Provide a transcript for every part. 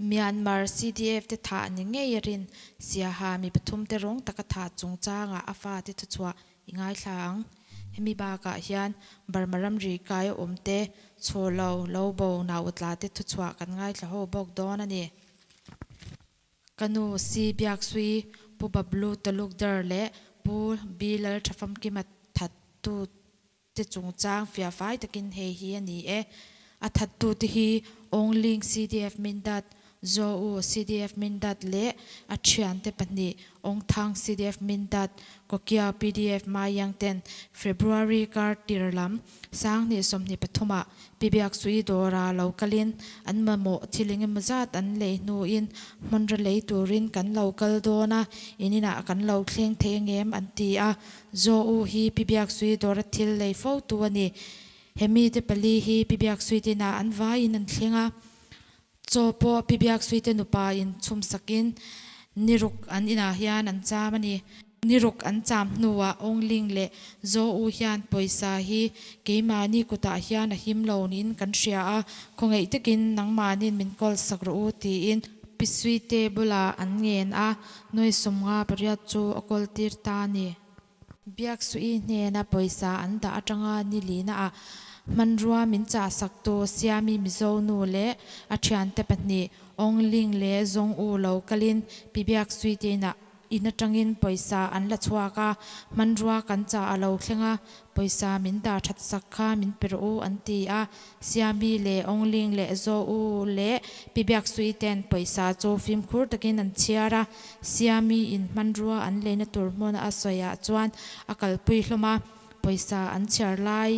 Myanmar CDF te thah ni ngei a rin Siaha mi pathum te rawng taka thah chungchangah a fate thuchhuah i ngaithla ang. Hemi bakah hian Burma ramri kai a awm te, chhaw lo, lo bo, nau utla te thuchhuah kan ngaithla ho bawk dawn a ni. Ka nu Si Biaksui, Pu Bablu Talukdar leh Pu B Lalthafamkima thattu te chungchang fiah fai takin hei hi a ni e. A thattute hi Ongling CDF Mindat, Zo-u CDF Mindat leh a thiante pahnih Ongthang CDF Mindat, Kokia PDF Maiyang ten February kar tir lam 2023 ah Pi Biaksui dawra lo kalin an mamawh thil engemaw zat an lei hnuin hmunra lei turin kan lo kal dawn a, in inah kan lo thleng thei angem an ti a. Zo-u hi Pi Biaksui dawra thil lei fo tu a ni. He mite pali hi Pi Biaksui te inah an vaiin an thleng a. Chaw pawh Pi Biaksui te nupa in chhum sakin niruk an inah hian an cham a ni. Niruk an cham hnuah Awngling leh Zo-u hian pawisa hi keimahni kutah hian a him lo niin kan hria a, khawngaih takin nangmahnin min kawl sak rawh u tiin Pi Suite bulah an ngen a, nuai 58 chu a kawl tir ta a ni. Biaksuih hnena pawisa an dah atanga ni lina ah hmanrua min chah sak tu Siami Mizo nu leh a thiante pahnih Awngling leh Zawng U lo kalin Pi Biaksuih te inah In atangin pawisa an la chhuak a, hmanrua kan chah a lo thleng a, pawisa min dah that sak kha min pe rawh u an ti a. Siami leh Awngling leh Zo U leh Pi Biaksui ten pawisa chu fimkhur takin an chhiar a, Siami in hmanrua an leina tur hmun a sawi ah chuan a kalpui hlawm a, pawisa an chhiar lai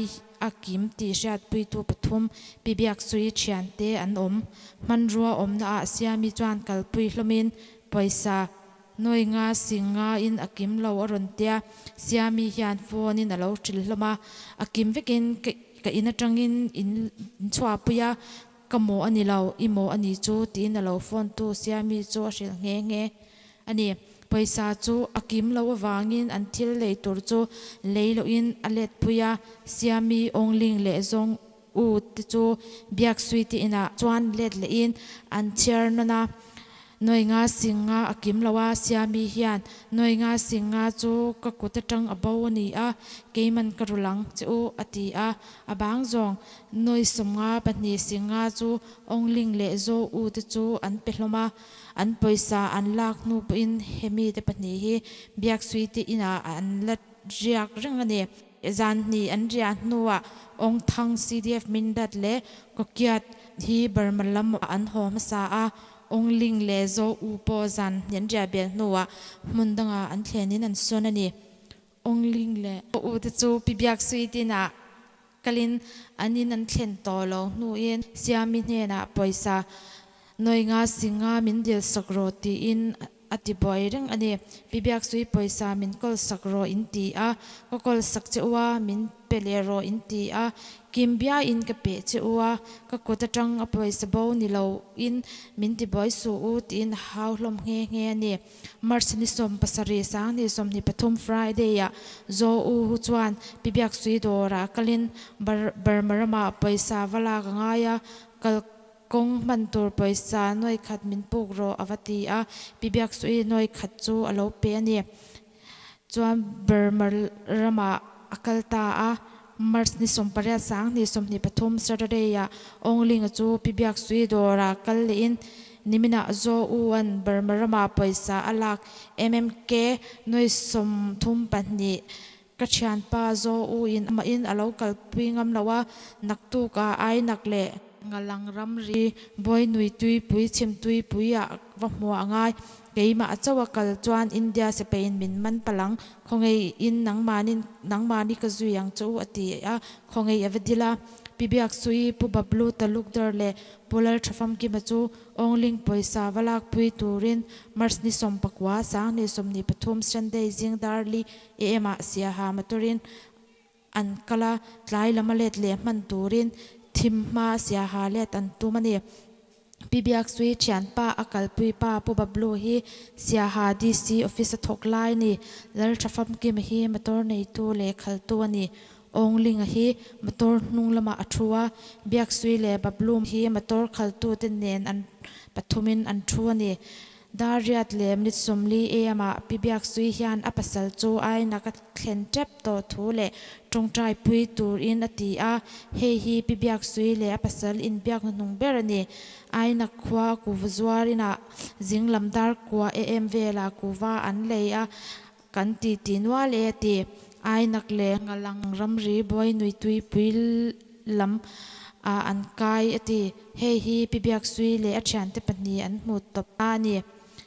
a kim tih hriatpuitu pathum Pi Biaksui thiante an awm. Hmanrua awmna ah Siami chuan kalpui hlawmin pawisa Nawi nga sing nga in a kim lo a rawn tia, Siami hian phone in a lo hrilh hlawm a, a kim vekin ka ka in atangin in chhuahpui a, ka maw a ni lo, i maw a ni chu tiin a lo phone tu Siami chu a hrilh nghe nghe a ni. Pawisa chu a kim lo avangin an thil lei tur chu lei lohin a let pui a, Siami awngling leh zawng u te chu Biaksui te inah chuan let lehin an chhiar nawn a, Nawi nga sing nga a kim lo a, Siami hian nawi nga sing nga chu ka kut atang a bo a ni a, keiman ka rul ang che u a ti a, a bang zawng nawi 52 sing nga chu Awngling leh Zo u te chu an pe hlawm a, an pawisa an lak hnu pawhin hemi te pahnih hi Biaksui te inah an la riak reng a ni. Zan hnih an riah hnuah Awngthang CDF Mindat leh Kokiat hi Burma lam an haw hmasa a, Awngling leh Zo U pawh zan hnih an riah bel hnuah hmun dangah an thlenin an sawn a ni. Awngling leh Zo U te chu Pi Biaksui tinah kalin an in an thlen tawh lo hnuin Siami hnenah pawisa nawi nga sing nga min dil sak rawh tiin A ti buai reng a ni. Pi Biaksui pawisa min kawl sak rawh in ti a, ka kawl sak che u a, min pe leh rawh in ti a, Kim biain ka peh che u a, ka kut atang a pawisa bo ni lo in min ti buai suh u tiin a hau hlawm nghe nghe a ni. March ni 17 2023 Friday ah Zo U hu chuan Pi Biaksui dawrah kalin Burma ramah pawisa va lak a ngai a, kal Kawng hman tur pawisa nuai khat min puk rawh a va ti a, Pi Biaksuih nuai khat chu a lo pe a ni. Chuan Burma ramah a kal ta a, March ni 18 2023 Saturday ah Awnglinga chu Pi Biaksuih dawrah kal lehin niminah Zo U an Burma ramah pawisa a lak MMK nuai 32 Ka thianpa Zo U in amah in a lo kalpui ngam lo a, naktuk ah Ainak leh Ngalang ramri Bawinui tuipui chhim tuipui ah va hmuah a ngai. Keimah a chauh a kal chuan India sipai in min man palh ang, khawngei in nangmahni nangmahni ka zui ang che u a ti a, khawngei a va dil a. Pi Biaksui, Pu Bablu Talukdar leh Pu Lalthafamkima chu Awngling pawisa va lakpui turin March ni 19 2023 Sunday zing darli AM ah Siaha motor-in an kal a, tlai lama let leh hman turin thim hma Siaha let an tum a ni. Pi Biaksui thianpa a kalpui pa Pu Bablu hi Siaha DC office a thawk lai a ni. Lalthafamkima hi motor neitu leh khaltu a ni. Awnglinga hi motor hnung lamah a thu a, Biaksui leh Bablum hi motor khaltute nen an pathumin an thu a ni. Dariat leh minute 40 am ah Pi Biaksui hian a pasal chu ainak a thlen tep tawh thu leh tawngtai pui turin a ti a, hei hi Pi Biaksui leh a pasal inbiak hnuhnung ber a ni. Ainak khua kuva zuar inah zinglam dar kua am velah kuva an lei a, kan ti ti nual e a ti. Ainak leh Ngalang ramri buai nui tuipui lam ah an kai a ti. Hei hi Pi Biaksui leh a thiante pahnih an hmu tawp a ni.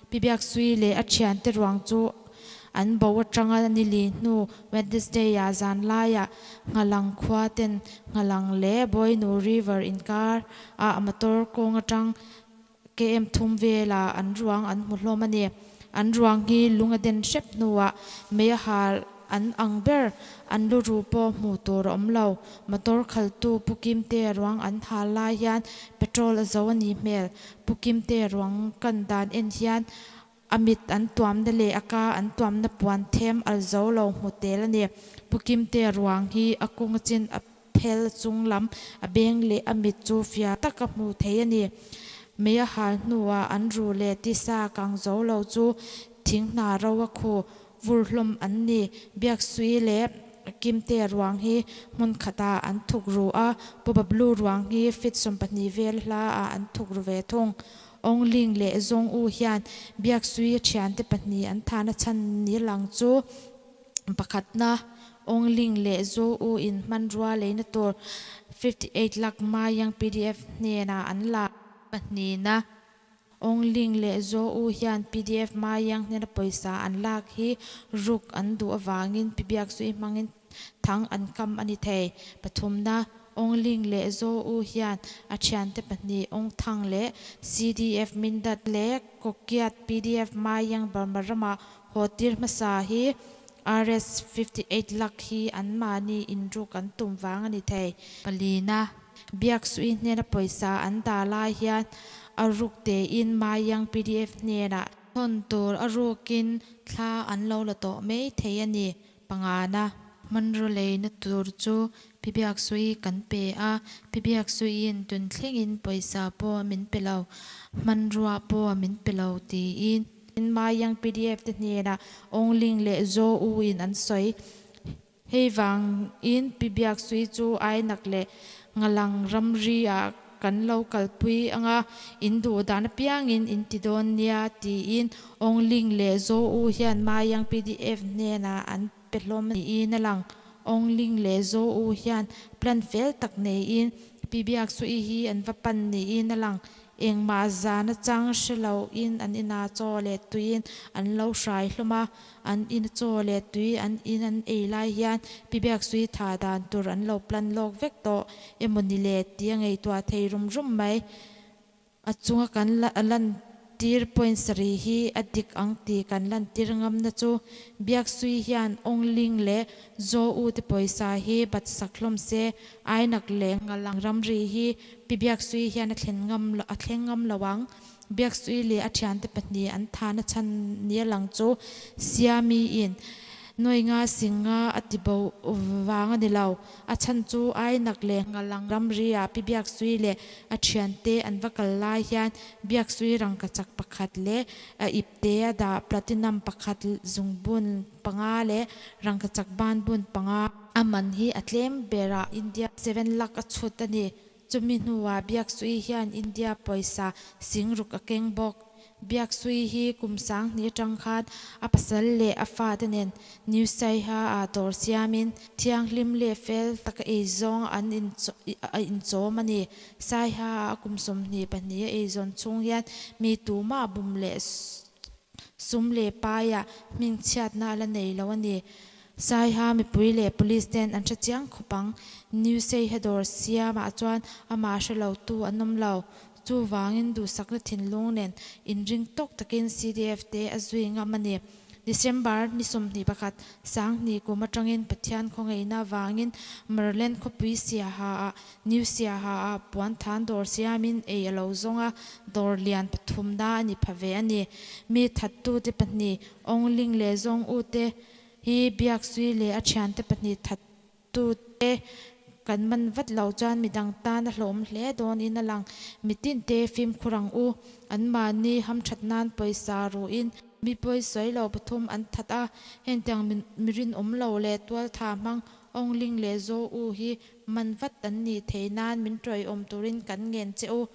Pi Biaksui leh a thiante ruang chu an bo atanga nili hnu Wednesday ah zan laiah Nghalang khua ten Nghalang leh Bawinu River inkar ah motor kawng atang KM thum velah an ruang an hmu hlawm a ni. An ruang hi lung a den hrep hnuah mei a hal an ang ber, an lu ru pawh hmuh tur a awm lo. Motor khaltu Pu Kimtea ruang an hal lai hian petrol a zo a nih hmel. Pu Kimtea ruang kan dan en hian a mit an tuamna leh a ka an tuamna puan them al zo lo hmu tel a ni. Pu Kimtea ruang hi a kung a chin a Phel chung lam a beng leh a mit chu fiah taka hmuh theih a ni. Mei a hal hnuah an ru leh tisa kang zo lo chu thing hna ro a khu vur hlawm an ni. Biaksui leh Kimte ruang hi hmun khatah an thuk ru a, Pu Bablu ruang hi feet 20 vel hla ah an thuk ru ve thung. Awngling leh Zawng U hian Biaksui a thiante pahnih an thahna chhan ni lang chu Pakhatna, Awngling leh Zo U in hmanrua leina tur 58 lakh Mayang pdf hnenah an la. Pahnihna, Awngling leh Zo U hian pdf Mayang hnena pawisa an lak hi ruk an duh avangin Pibiaksui hmangin thang an kam a ni thei. Pathumna, Awngling leh Zo U hian a thiante pahnih Awngthang leh CDF Mindat leh Kokiat pdf Mayang Burma ramah Haw tir hmasa hi RS 58 lakh hi an mahni inruk an tum vang a ni thei. Palina, Biaksui hnena pawisa an dah lai hian a ruk tein Mayang pdf hnenah thawn tur a rukin thla an lo la tawh mai thei a ni. Pangana, Hmanraw leina tur chu Pi Biaksui kan pe a, Pi Biaksuiin tun thlengin pawisa pawh min pe lo, hmanrua pawh min pe lo tiin. Mayang pdf te hnenah Awngling leh Zo U in an sawi. Hei vangin Pi Biaksui chu Ainak leh Ngalang ramri ah kan lo kalpui anga in duh dan apiangin in ti dawn nia tiin Awngling leh Zo U hian Mayang pdf hnenah an pe hlawm niin a lang. Awngling leh Zo U hian plan fel tak neiin Pi Biaksui hi an va pan niin a lang. Engmah zan atang hre loin an ina chaw leh tuiin an lo hrai hlawm a, an ina chaw leh tui an in an ei lai hian Pi Biaksui tha dan tur an lo plan lawk vek tawh emaw ni le tih a ngaihtuah thei rum rum mai. A chunga kan lantir point sarih hi a dik ang tih kan lantir ngamna chu Biaksui hian Awngling leh Zo U te pawisa hi bat sak hlawm se, Ainak leh Ngalang ramri hi Pi Biaksui hian a thlen ngam a thleng ngam lo ang. Biaksui leh a thiante pahnih an thahna chhan ni a lang chu Siami in Nawi nga sing nga a ti bo vang a ni lo. A chhan chu Ainak leh Ngalang ramri ah Pi Biaksui leh a thiante an va kal lai hian Biaksui rangkachak pakhat leh a ipte a dah platinum pakhat zungbun panga leh rangkachak banbun panga A man hi a tlem berah India 7 lakh a chhut a ni. Chumi hnuah Biaksui hian India pawisa singruk a keng bawk. Biaksui hi kum sanghnih atang khan a pasal leh a fate nen New Saiha ah dawr siamin thianghlim leh fel taka eizawng an a inchawm a ni. Saiha ah a kum 22 a eizawn chhung hian mi tumah bum leh Sum leh paiah hmingchhiatna a la nei lo a ni. Saiha mipui leh police ten an hre chiang khawp ang. New Saiha dawr siamah chuan amah hre lo tu an awm lo. Chuvangin duhsakna thinlung nen inring tawk takin CDF te a zui ngam a ni. December ni 21, Sanghnih kum atangin Pathian khawngaihna avangin Maryland khawpui Siaha ah New Siaha ah puan than dawr siamin ei a lo zawng a, dawr lian pathum na a ni pha ve a ni. Mi thattute pahnih, Awngling leh Zawng U te hi Biaksui leh a thiante pahnih thattu. Te kan man vat lo chuan midang tan a hlawm hle dawnin a lang. Mitin te fimkhur ang u. Anmahni hamthat nan pawisa ruhin mi pawisawi lo pathum an that a. Hengtiang mi rinawm lo leh tualtha hmang Awngling leh Zaw U hi man vat an nih theih nan min tawiawm turin kan ngen che u.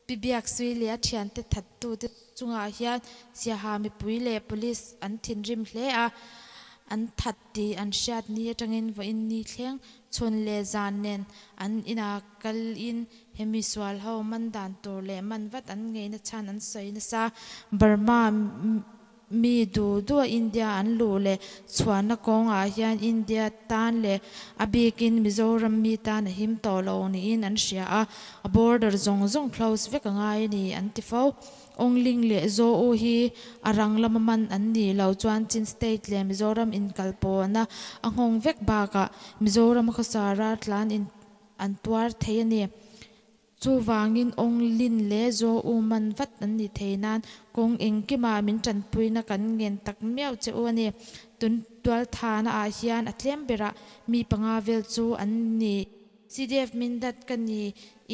Pi Biaksui leh a thiante thattute chungah hian Siaha mipui leh Police an thinrim hle a, an that tih an hriat ni atangin vawiin ni thleng chhun leh zan nen an inah kalin hemi sual ho man dan tur leh man vat an ngeina chhan an sawi nasa. Burma Mi duh duh a India an luh leh chhuahna kawngah hian India tan leh a bikin Mizoram mi tan a him tawh lo niin an hria a, a border zawng zawng close vek a ngai a ni an ti fo. Awngling leh Zaw-u hi a rang lama man an nih loh chuan Chin State leh Mizoram inkalpawhna a nghawng vek bakah Mizoram a khawsa raltlan in an tuar thei a ni. Chuvangin Awnglin leh Zaw U man vat an ni thei nan kawng engkimah min tanpuina kan ngen tak miau che u a ni. Tun tualthana ah hian a tlem berah mi panga vel chu an ni. CDF Mindat ka ni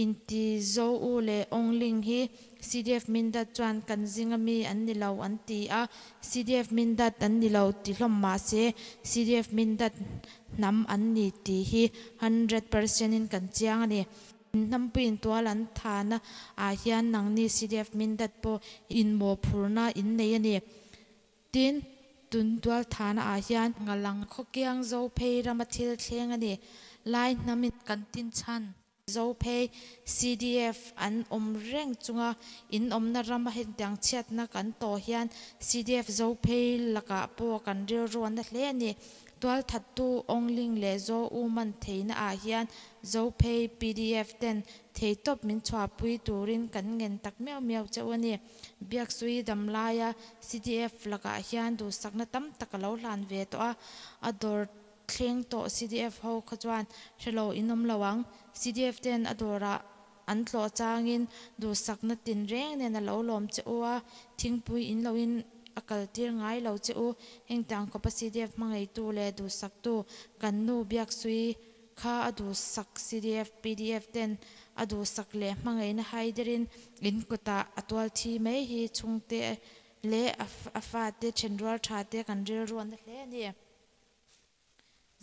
inti Zaw U leh Awnglin hi CDF Mindat chuan kan zinga mi an ni lo an ti a, CDF Mindat an ni lo ti hlawm mahse CDF Mindat hnam an ni tih hi 100% in kan chiang a ni. Hnampuiin tual an thahna ah hian nangni CDF Mindat pawh inmawhphurhna in nei a ni. Tin, tun tual thahna ah hian Ngalang khawkiang Zophei rama thil thleng a ni. Lai hnamin kan tin chhan. Zophei CDF an awm reng chunga in awmna rama hetiang chhiatna kan tawh hian CDF Zophei lakah pawh kan rilruahna hle a ni. Tualthattu Awngling leh Zo U man theihna ah hian Zophei pdf ten theitawp min chhuahpui turin kan ngen tak miau miau che u a ni. Biaksui damlaia CDF lakah hian duhsakna tam tak a lo hlan ve tawh a, a dawr thleng tawh CDF ho kha chuan hrelo in awm lo ang. CDF ten a dawrah an tlawh changin duhsakna tinreng nen a lo lawm che u a, thingpui in loin a kaltir ngai lo che u. Hengtiang khawpa CDF hmangeitu leh duhsaktu kan nu Biaksui kha a duhsak CDF, pdf ten a duhsak leh hmangeina haiderin in kutah a tual thi mai hi chhungte leh a fate thenrual tha te kan rilruahna hle a ni.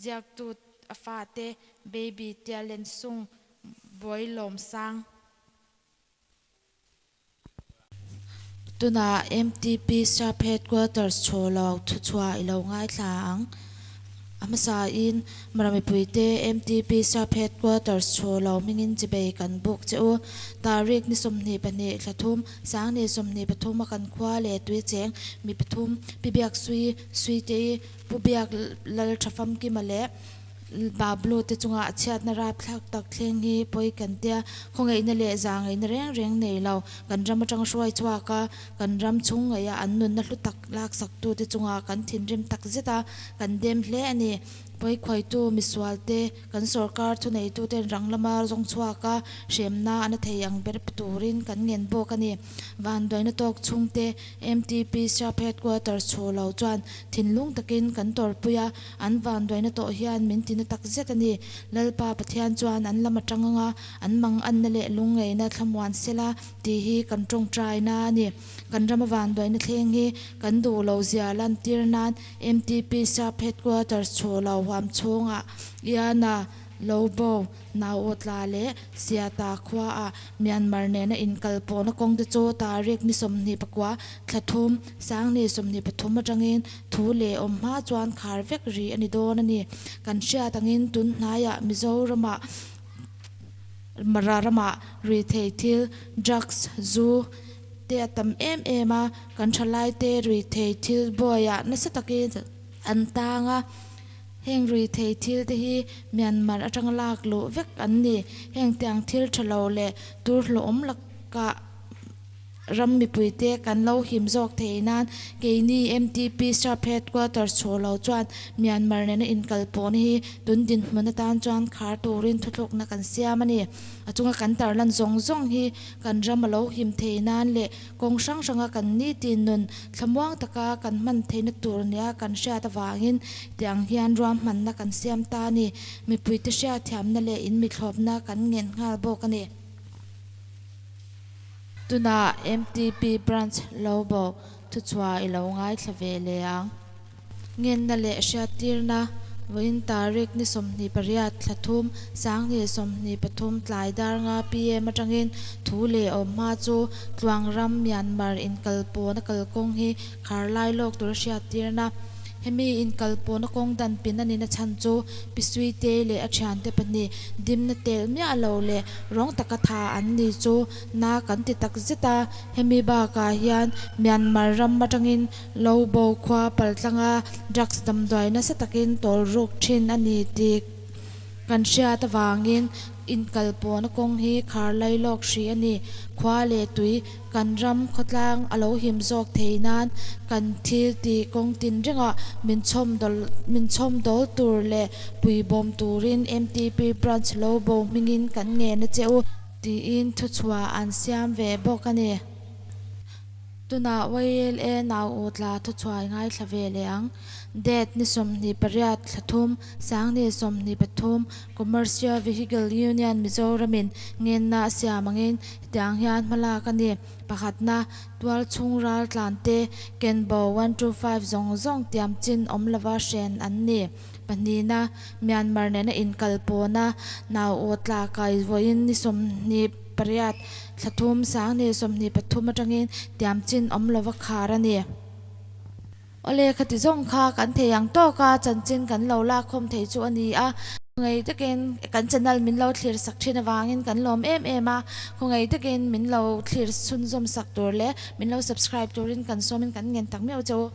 Ziaktu a fate Baby tia Lensung Bawilawmsang. Tunah MTP Sub Headquarters chhawlo thuchhuah i lo ngaithla ang. A hmasain Mara mipuite MTP Sub Headquarters chhawlo hmingin chibei kan buk che u. Tarik ni 22 thla thum, sang ni 23 a kan khua leh tui cheng mi pathum Pi Biaksui Suite-i Pu Biak Lal Tha Famkima leh Bablu te chunga a chhiatna rapthlak tak thleng hi pawi kan tia, khawngaihna leh zahngaihna reng reng nei lo, kan ram atanga hruai chhuak a, kan ram chhung ngaih a an nunna hlu tak laksak tu te chunga kan thinrim tak zet a, kan dem hle a ni. Pawi khuaitu misual te, kan sorkar thuneitu ten rang lama zawng chhuak a, hremna a na thei ang ber pe turin kan ngen bawk a ni. Vanduaina tawk chhungte MTP Sub Headquarters chhu lo chuan thinlung takin kan tawrpui a, an vanduaina tawh hian min tina tak zet a ni. Lalpa Pathian chuan an lam atang anga an manganna leh lungngeina thlamuan sela tih hi kan tawngtaina a ni. Kan rama vanduaina thleng hi kan duh lo zia lantir nan MTP Sub Headquarters chhu lo huam chhungah Iana Lobo, Nauawtla leh Siata khuaah Myanmar nena inkalpawhna kawngte chu tarik ni 29 thla thum, sang ni 23 atangin thu leh awm hma chuan khar vek rih a ni dawn a ni. Kan hriat angin tun hnaiah Mizoramah Mara ramah ruihtheih thil, drugs, zu te a tam em em a, kan thalaite ruihtheih thil buaiah nasa takin an tang a. Heng ruithei thil te hi Myanmar atanga lak luh vek an ni. Heng tiang thil tha lo leh tur hlawhawm lakah Ram mipuite kan lo him zawk thei nan keini MTP Sub Headquarters chhuah lo chuan Myanmar nena inkalpawhna hi tun dinhmun atan chuan khar turin thuthlukna kan siam a ni. A chunga kan tarlan zawng zawng hi kan ram a lo him thei nan leh kawng hrang hranga kan nitin nun thlamuang taka kan hman theihna tur nia kan hriat avangin tiang hian ruahmanna kan siam ta a ni. Mipuite hriatthiamna leh inmithlawpna kan ngen nghal bawk a ni. Tunah MTP Branch Lobo thuchhuah i lo ngaithla ve leh ang. Ngenna leh hriattirna, Vawiin tarik ni 28 thla thum, 2023 tlai dar nga PM atangin thu leh awm hma chu Tluangram Myanmar inkalpawna kalkawng hi khar lai lawk tura hriattirna. Hemi inkalpawna kawng dan pin a nihna chhan chu Pi Suite leh a thiante pahnih dimna telh miah lo leh rawng taka tha an ni chu na kan ti tak zet a. Hemi bakah hian Myanmar ram atangin Lobo khua paltlanga drugs damdawi nasa takin tawl ruk thin a ni tih kan hriat avangin inkalpawna kawng hi khar lai lawk hrih a ni. Khua leh tui Kan ram khawtlang a lo him zawk thei nan kan thil tih kawng tin rengah min chhawm min chhawm dawl tur leh pui bawm turin MTP Branch lo bo hmingin kan ngen a che u. Tiin thuchhuah an siam ve bawk a ni. Tunah YLA nau u tla thuchhuah i ngaithla ve leh ang. Date ni 28 thla thum, 2023, Commercial Vehicle Union Mizoramin ngenna a siam angin hetiang hian hmalak a ni. Pakhatna, tual chhung ral tlante Kenbo 125 zawng zawng tiam chin awm lova hren an ni. Pahnihna, Myanmar nena inkalpawna nau aw tla kai vawiin ni 28 thla thum, 2023 atangin tiam chin awm lova khar a ni. Awle, khati zawng kha kan thei ang tawk a, chanchin kan lo lakkhawm thei chu a ni a. Khawngaih takin kan channel min lo thlir sak thin avangin kan lawm em em a, khawngaih takin min lo thlir chhunzawm sak tur leh min lo subscribe turin kan sawmin kan ngen tak meuh che u.